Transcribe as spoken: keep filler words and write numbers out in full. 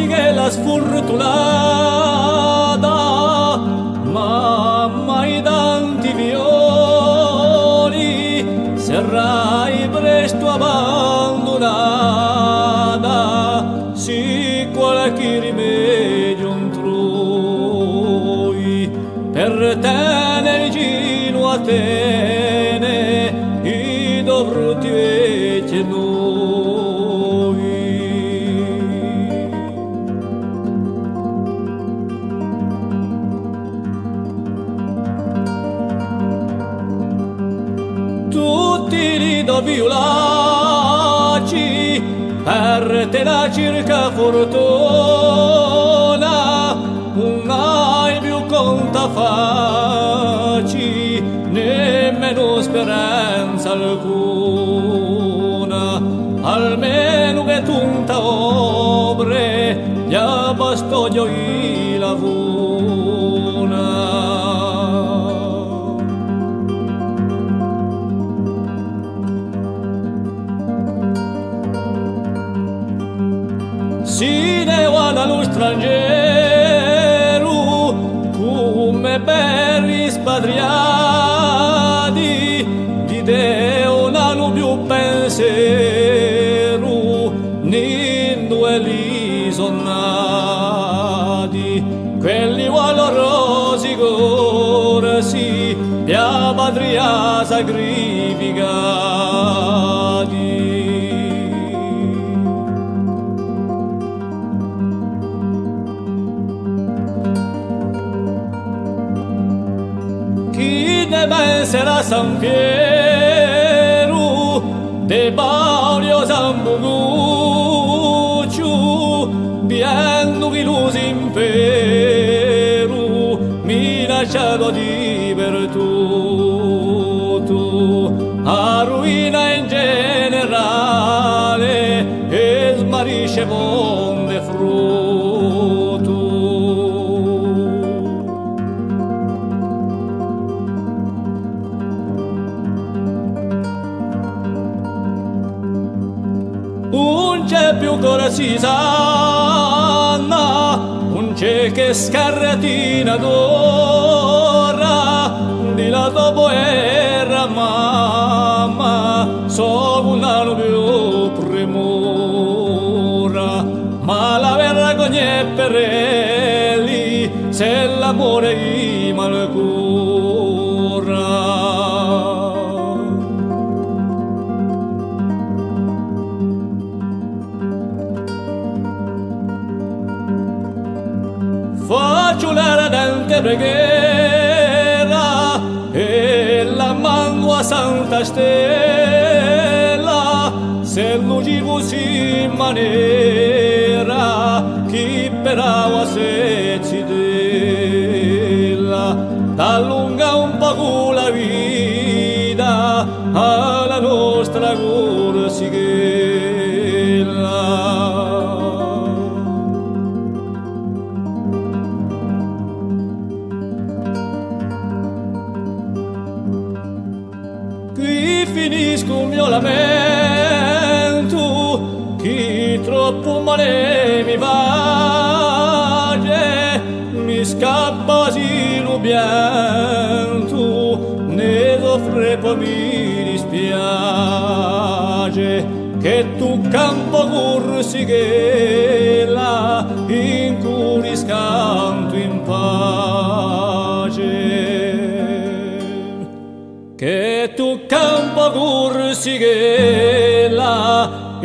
Ch'ella sfurtunata, mamma di tanti figlioli, serai prestu abbandunata, sì qualchì rimediu ùn trovi. Per tene vicinu à tene i to frutti vechji è novi. Tutti i to figliulacci per tene circa furtuna, ùn hai più contafacci, nemmenu speranza alcuna, almenu chì tù in ta opre, ghjà bastoghju i lavuna. Si ne vanu à lu strangeru, cum'è veri spatriati, di tè ùn anu più penseru, nè induve elli sò nati. Quelli valorosi corsi, pè a patria sacrificati. Chì ne penserà San Pieru, di Paulu Sambucucciu, videndu chì lu so imperu, minacciatu di per tuttu, arruina in generale è smarisce fonde fruttu. Ùn ci hè più corsi sani, ùn ci hè chè scarratina d'ora, di la to povera mamma, sò ùn anu più primura, ma la vergogna hè per elli, s'ella more i malcura. Facciu l'ardente preghera è la mandu à Santa Stella, s'ellu ci fussi manera chì per avà se zitella, d'allungà un pocu la vita à la nostra Corsichella. Quì finiscu u mo lamentu, chì troppu male mi face, mi scappa sì lu piantu, ne soffre è po mi dispiace, chì tucca un pocu Corsichella, incù u riscantu in pace. Chì tucca un pocu Corsichella,